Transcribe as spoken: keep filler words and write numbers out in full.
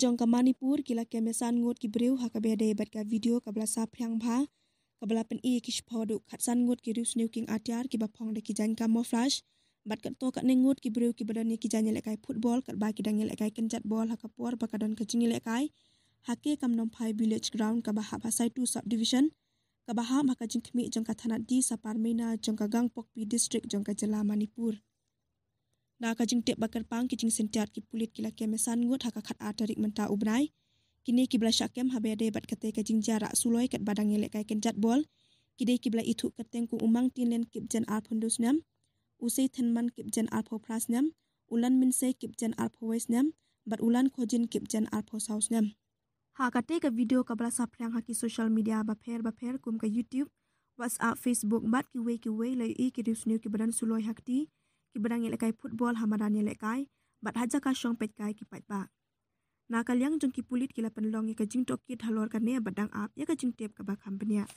jong ka Manipur ki la kem ïa san ngut ki briew ha kaba ïadei bad ka video kaba la saphriang bha, kaba la pyni ïa ki shiphew haduh khatsan ngut ki riewsniew kieng atiar kiba phong da ki jaiñ camouflage bad katto katne ngut ki briew kiba don ïa ki jaiñ ïalehkai football katba ki dang ïalehkai kynjat bol ha ka por ba ka don ka jingïalehkai ha K. Kamnomphai Village Ground kaba hap ha Saitu Sub Division, kaba hap ha ka jingkhmih jong ka thanat D. Saparmeina jong ka Kangpokpi District jong ka jylla Manipur. Da ka jingtip ba kyrpang ki jingsyntiat, ki pulit ki la kem ïa san ngut ha ka khatar tarik mynta u bnai. Kine kiba la shah kem haba ïadei bad katei ka jingjia rah suloi katba dang ïalehkai kynjat bol ki dei kiba la ithuh kyrteng kum u Mangtinlen Kipgen arphew hynriew snem, u Seithenman Kipgen arphew phra snem, u Lanminsei Kipgen arphew wei snem bad u Lankhojin Kipgen arphew saw snem. Ha katei ka video kaba la saphriang ha ki social media bapher bapher kum ka YouTube, WhatsApp, Facebook bad kiwei kiwei, la ïohi ki riewsniew kiba don suloi ha kti kiba dang ïalehkai football ha madan ïalehkai bad ha jaka shong peitkai ki paidbah. Na ka liang jong ki pulit ki la pynlong ïa ka jingtohkit halor kane bad dang ap ïa ka jingtip kaba kham bniah.